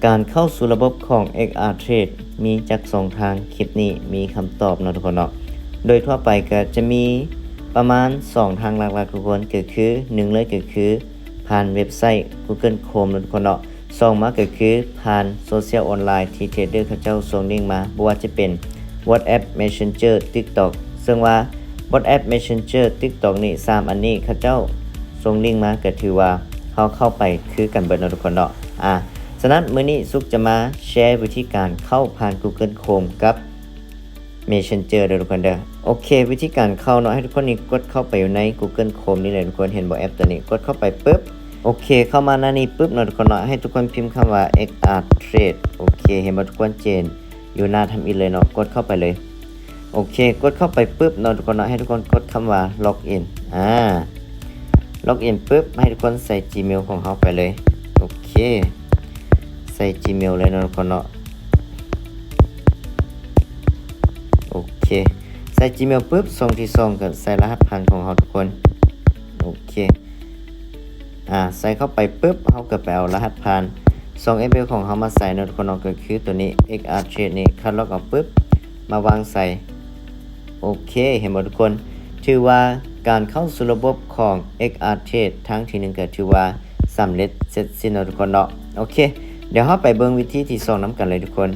ການເຂົ້າສູ່ລະບົບຂອງ ເອັກອາເທຣດ ມີຈັກສອງທາງ? ຄລິບນີ້ມີຄຳຕອບເນາະທຸກຄົນເນາະ. ໂດຍທົ່ວໄປກໍຈະມີປະມານສອງທາງຫຼັກໆທຸກຄົນ ກໍຄື ໜຶ່ງເລີຍກໍຄືຜ່ານເວັບໄຊ Google Chrome ເນາະທຸກຄົນເນາະ. ສອງມາກໍຄືຜ່ານໂຊຊຽວອອນລາຍທີ່ເທຣດເດີເຂົາເຈົ້າສົ່ງລິ້ງມາ ບໍ່ວ່າຈະເປັນ WhatsApp Messenger TikTok ເຊິ່ງວ່າ WhatsApp Messenger TikTok ນີ້ ສາມອັນນີ້ເຂົາເຈົ້າສົ່ງລິ້ງມາ ກໍຖືວ່າເຮົາເຂົ້າໄປຄືກັນເບິດເນາະທຸກຄົນເນາະ. ອາ ສະນັ້ນມື້ນີ້ສຸກຈະມາແຊວິທີການເຂົ້າຜ່ານ Google Chrome ກັບ Messenger ເດີທຸກຄົນເດີ. ໂອເຄ ວິທີການເຂົ້າເນາະ ໃຫ້ທຸກຄົນນີ້ກົດເຂົ້າໄປຢູ່ໃນ Google Chrome ນີ້ເລີຍທຸກຄົນ ເຫັນບໍ່ ແອັບຕົວນີ້ ກົດເຂົ້າໄປປຶບ ໂອເຄ ເຂົ້າມາໜ້ານີ້ປຶບເນາະທຸກຄົນເນາະ ໃຫ້ທຸກຄົນພິມຄຳວ່າ ເອັກອາເທຣດ ໂອເຄ ເຫັນບໍ່ທຸກຄົນ ເຈນຢູ່ໜ້າທຳອິດເລີຍເນາະ ກົດເຂົ້າໄປເລີຍ. ໂອເຄ ກົດເຂົ້າໄປປຶບເນາະທຸກຄົນເນາະ ໃຫ້ທຸກຄົນກົດຄຳວ່າ log in ອາ log in ປຶບ ໃຫ້ທຸກຄົນໃສ່ Gmail ຂອງເຮົາໄປເລີຍ. ໂອເຄ ໃສ່ Gmail ເລີຍເນາະທຸກຄົນເນາະ. ໂອເຄ ໃສ່ Gmail ປຶບ ຊ່ອງທີສອງກໍໃສ່ລະຫັດຜ່ານຂອງເຮົາທຸກຄົນ. ໂອເຄ ອາ ໃສ່ເຂົ້າໄປປຶບ ເຮົາກໍໄປເອົາລະຫັດຜ່ານ ສອງ ເອັຟ ເອ ຂອງເຮົາມາໃສ່ເນາະທຸກຄົນເນາະ ກໍຄືຕົວນີ້ ເອັກອາເທຣດ ນີ້ ຄັດລອກເອົາປຶບ ມາວາງໃສ່. ໂອເຄ ເຫັນບໍ່ທຸກຄົນ? ຖືວ່າການເຂົ້າສູ່ລະບົບຂອງ ເອັກອາເທຣດ ທາງທີໜຶ່ງ ກໍຖືວ່າສຳເລັດເສັດສິ້ນເນາະທຸກຄົນເນາະ. ໂອເຄ ດຽວເຮົາໄປເບິ່ງວິທີທີສອງນຳກັນເລີຍທຸກຄົນ.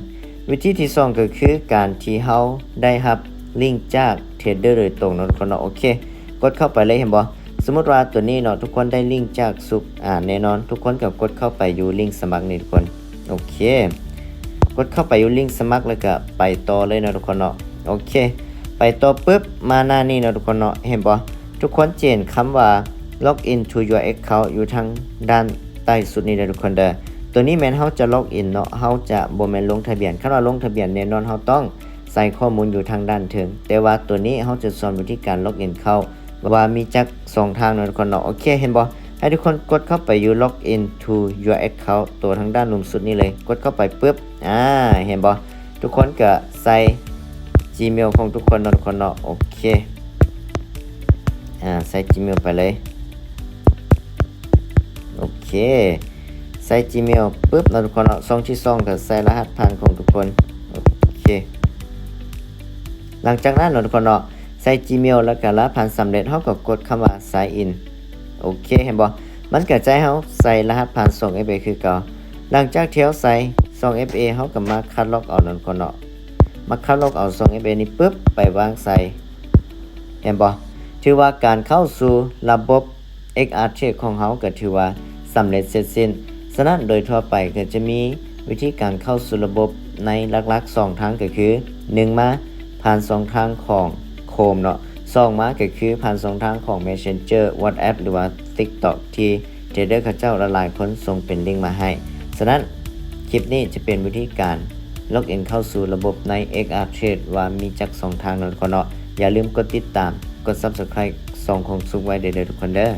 ວິທີທີສອງກໍຄືການທີ່ເຮົາໄດ້ຮັບລິ້ງຈາກເທຣດເດີໂດຍຕົງເນາະທຸກຄົນເນາະ. ໂອເຄ ກົດເຂົ້າໄປເລີຍ ເຫັນບໍ່? ສົມມຸດວ່າຕົວນີ້ເນາະ ທຸກຄົນໄດ້ລິ້ງຈາກສຸກ ອາ ແນ່ນອນ ທຸກຄົນກໍກົດເຂົ້າໄປຢູ່ລິ້ງສະໝັກນີ້ທຸກຄົນ. ໂອເຄ ກົດເຂົ້າໄປຢູ່ລິ້ງສະໝັກ ແລ້ວກໍໄປຕໍ່ເລີຍເນາະທຸກຄົນເນາະ. ໂອເຄ ໄປຕໍ່ປຶບ ມາໜ້ານີ້ເນາະທຸກຄົນເນາະ ເຫັນບໍ່? ທຸກຄົນຈະເຫັນຄຳວ່າ log in to your account ຢູ່ທາງດ້ານໃຕ້ສຸດນີ້ເດີທຸກຄົນເດີ. ຕົວນີ້ແມ່ນເຮົາຈະ log in ເນາະ ເຮົາຈະບໍ່ແມ່ນລົງທະບຽນ. ຄັນວ່າລົງທະບຽນແນ່ນອນເຮົາຕ້ອງໃສ່ຂໍ້ມູນຢູ່ທາງດ້ານເທິງ ແຕ່ວ່າຕົວນີ້ເຮົາຈະສອນວິທີການ log in ເຂົ້າ ວ່າມີຈັກສອງທາງເນາະທຸກຄົນເນາະ. ໂອເຄ ເຫັນບໍ່? ໃຫ້ທຸກຄົນກົດເຂົ້າໄປຢູ່ log in to your account ຕົວທາງດ້ານລຸ່ມສຸດນີ້ເລີຍ ກົດເຂົ້າໄປປຶບ ອາ ເຫັນບໍ່? ທຸກຄົນກໍໃສ່ Gmail ຂອງທຸກຄົນເນາະທຸກຄົນເນາະ. ໂອເຄ ອາ ໃສ່ Gmail ໄປເລີຍ. ໂອເຄ ໃສ່ Gmail ປຶບເນາະທຸກຄົນເນາະ ຊ່ອງທີສອງກໍໃສ່ລະຫັດຜ່ານຂອງທຸກຄົນ. ໂອເຄ ຫຼັງຈາກນັ້ນເນາະທຸກຄົນເນາະ ໃສ່ Gmail ແລ້ວກໍລະຫັດຜ່ານສຳເລັດ ເຮົາກໍກົດຄຳວ່າ sign in. ໂອເຄ ເຫັນບໍ່? ມັນກໍຈະໃຫ້ເຮົາໃສ່ລະຫັດຜ່ານ ສອງ ເອັຟ ເອ ຄືເກົ່າ. ຫຼັງຈາກທີ່ເຮົາໃສ່ ສອງ ເອັຟ ເອ ເຮົາກໍມາຄັດລອກເອົາເນາະທຸກຄົນເນາະ ມາຄັດລອກເອົາ ສອງ ເອັຟ ເອ ນີ້ປຶບ ໄປວາງໃສ່ ເຫັນບໍ່? ຖືວ່າການເຂົ້າສູ່ລະບົບ ເອັກອາເທຣດ ຂອງເຮົາກໍຖືວ່າສຳເລັດເສັດສິ້ນ. ສະນັ້ນໂດຍທົ່ວໄປກໍຈະມີວິທີການເຂົ້າສູ່ລະບົບໃນຫຼັກໆສອງທາງ ກໍຄື ໜຶ່ງມາຜ່ານຊ່ອງທາງຂອງ Chrome ເນາະ ສອງມາກໍຄືຜ່ານຊ່ອງທາງຂອງ Messenger WhatsApp ຫຼືວ່າ TikTok ທີ່ເທຣດເດີເຂົາເຈົ້າຫຼາຍໆຄົນສົ່ງເປັນລິ້ງມາໃຫ້. ສະນັ້ນຄລິບນີ້ຈະເປັນວິທີການ log in ເຂົ້າສູ່ລະບົບໃນ ເອັກອາເທຣດ ວ່າມີຈັກສອງທາງເນາະທຸກຄົນເນາະ. ຢ່າລືມກົດຕິດຕາມ ກົດ Subscribe ຊ່ອງຂອງສຸກໄວ້ເດີທຸກຄົນເດີ.